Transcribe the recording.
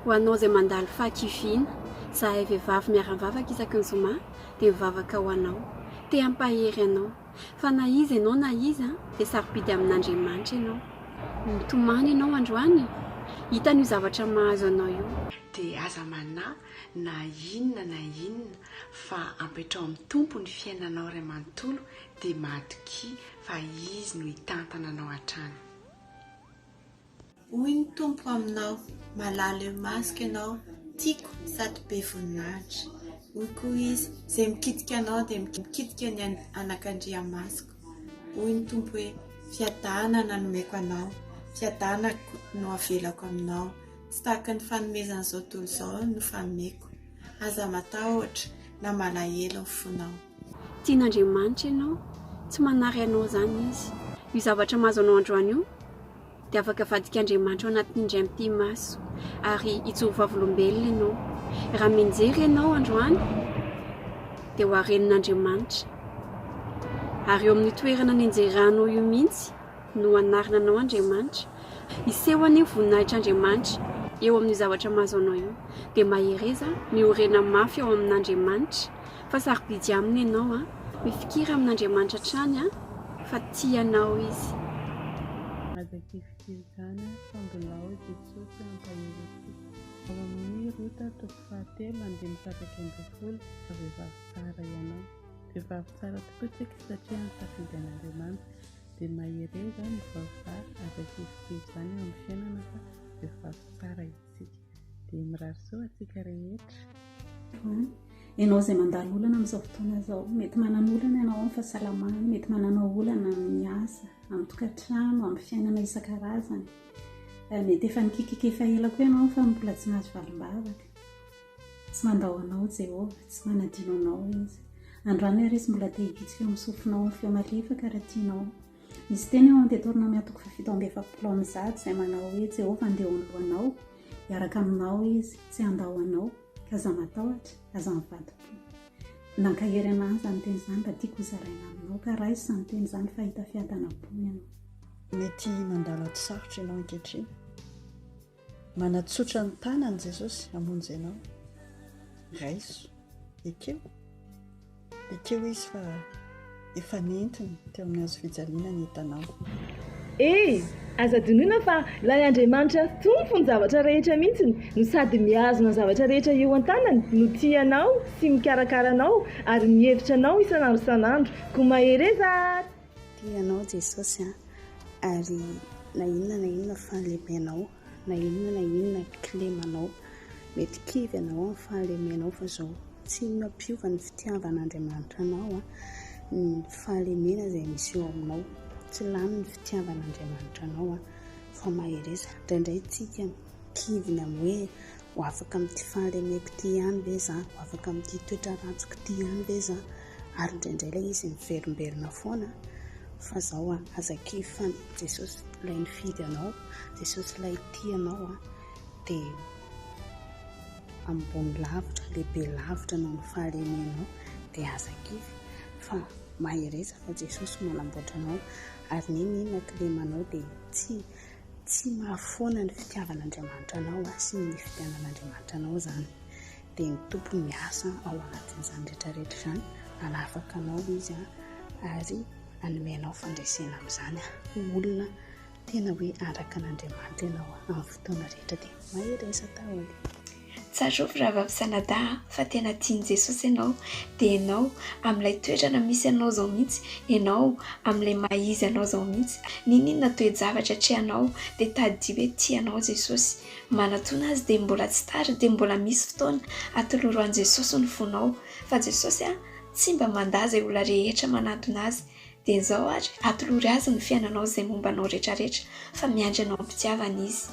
Ho anao izay mandalo fahakiviana, izahay vehivavy miara-mivavaka isaky ny zoma dia mivavaka ho anao. Te hampahery anao. Fa na iza ianao na iza dia sarobidy amin'Andriamanitra ianao. Mitomany ianao androany? Hitany io zavatra mahazo anao io. Dia aza manahy na inona na inona fa ampetrao amin'ny Tompo ny fiainanao iray manontolo dia matokia fa Izy no hitantana anao hatrany. Hoy ny Tompo aminao, Malala eo imasoko ianao, tiako sady be voninahitra. Hoy koa Izy, Izay mikitika anao dia mikitika ny anakandriamasoko. Hoy ny Tompo hoe, Fiadanana no omeko anao, fiadanako no avelako aminao, tsy tahaka ny fanomezan'izao tontolo izao no fanomeko. Aza matahotra na malahelo ny fonao. Tian'Andriamanitra ianao, tsy manary anao izany Izy. Io zavatra mahazo anao androany io dia afaka avadik'Andriamanitra ao anatin'ny indray mipi-maso ary hijoro vavolombelona ianao. Raha mianjera ianao androany dia ho harenin'Andriamanitra. Ary eo amin'io toerana nianjeranao io mihitsy no hanarina anao Andriamanitra. Hiseho anie ny voninahitr'Andriamanitra eo amin'io zavatra mahazo anao io. Dia mahereza, miorena mafy ao amin'Andriamanitra fa sarobidy aminy ianao an. Mifikira amin'Andriamanitra hatrany an, fa tia anao Izy. Aza kivikivy izany fa mbola ao Jesosy hampahery antsika. Ao amin'ny Rota toko fahatelo andininy faha-11, Vehivavy tsara ianao. Vehivavy tsara tokoa isika satria nisafidy an'Andriamanitra. Dia mahereza, mivavaha, aza kivikivy izany eo amin'ny fiainana fa vehivavy tsara isika. Dia mirary soa antsika rehetra. Ianao izay mandalo olana amin'izao fotoana izao, mety manana olana ianao amin'ny fahasalamana, mety manana olana amin'ny asa, amin'ny tokantrano, amin'ny fiainana isan-karazany. Eh, mety efa nikikiky efa ela koa ianao fa mbola tsy nahazo valim-bavaka. Tsy mandao anao Jehovah, tsy manadino anao Izy. Androany ary Izy mbola te hibitsika eo amin'ny sofinao amin'ny feo malefaka raha tianao. Misy teny ao amin'ny Deoteronomia toko faha-147 izay manao hoe Jehovah handeha eo anoloanao, hiaraka aminao Izy, tsy handao anao. Aza matahotra, aza mivadi-po. Nankahery anah izany teny izany mba tiako hozaraina aminao ka raiso izany teny izany fa hahita fiadanam-po ianao. Mety mandalo ady sarotra ianao ankehitriny. Manatsotra ny tanany Jesosy hamonjy anao. Raiso, ekeo. Ekeo izy fa efa nentiny teo amin'ny hazo fijaliana ny entanao. E! Aza adinoina fa ilay Andriamanitra Tompon'ny zavatra rehetra mihitsy no sady mihazona ny zavatra rehetra eo an-tanany no tia anao sy mikarakara anao ary mihevitra anao isan'andro isan'andro. Koa mahereza ary! Tia anao Jesosy an! Ary na inona na inona fahalemenao, na inona na inona kilemanao, mety kivy ianao amin'ny fahalemenao fa izao tsy mampiova ny fitiavan'Andriamanitra anao ny fahalemena izay misy eo aminao, tsy lany ny fitiavan'Andriamanitra anao fa mahereza. Indraindray tsika kivy ny amin'ny hoe ho afaka amin'ity fahalemeko ity ihany ve za, ho afaka amin'ity toetra ratsiko ity ihany ve za, ary indraindray ilay izy miverimberina foana fa zao an, aza kivy fa Jesosy ilay nifidy anao, Jesosy ilay tia anao an, dia ambony lavitra, lehibe lavitra noho ny fahalemenao, dia aza kivy fa mahereza fa Jesosy manamboatra anao ary n'inon'inona kilemanao dia tsy Tsy mahafoana ny fitiavan'Andriamanitra anao sy ny nifidianan'Andriamanitra anao izany. Dia ny Tompo miasa ao anatin'izany rehetra rehetra izany, hanafaka anao Izy ary hanome anao fandresena amin'izany. Ho olona tena hoe araka an'Andriamanitra ianao amin'ny fotoana rehetra. Dia mahereza daholo. Tsarovy rahavavy Sanada a, fa tena tian'i Jesosy ianao, dia ianao amin'ilay toerana misy anao izao mihitsy, ianao amin'ilay maha izy anao izao mihitsy, n'inon'inona toe-javatra atrehanao dia tadidio hoe tia anao Jesosy, manatona Azy dia mbola tsy tara dia mbola misy fotoana atoloro an'i Jesosy ny fonao, fa Jesosy a tsy mba mandà izay olona rehetra manatona Azy, dia izao ary atolory Azy ny fiainanao izay momba anao retraretra fa miandry anao am-pitiavana Izy.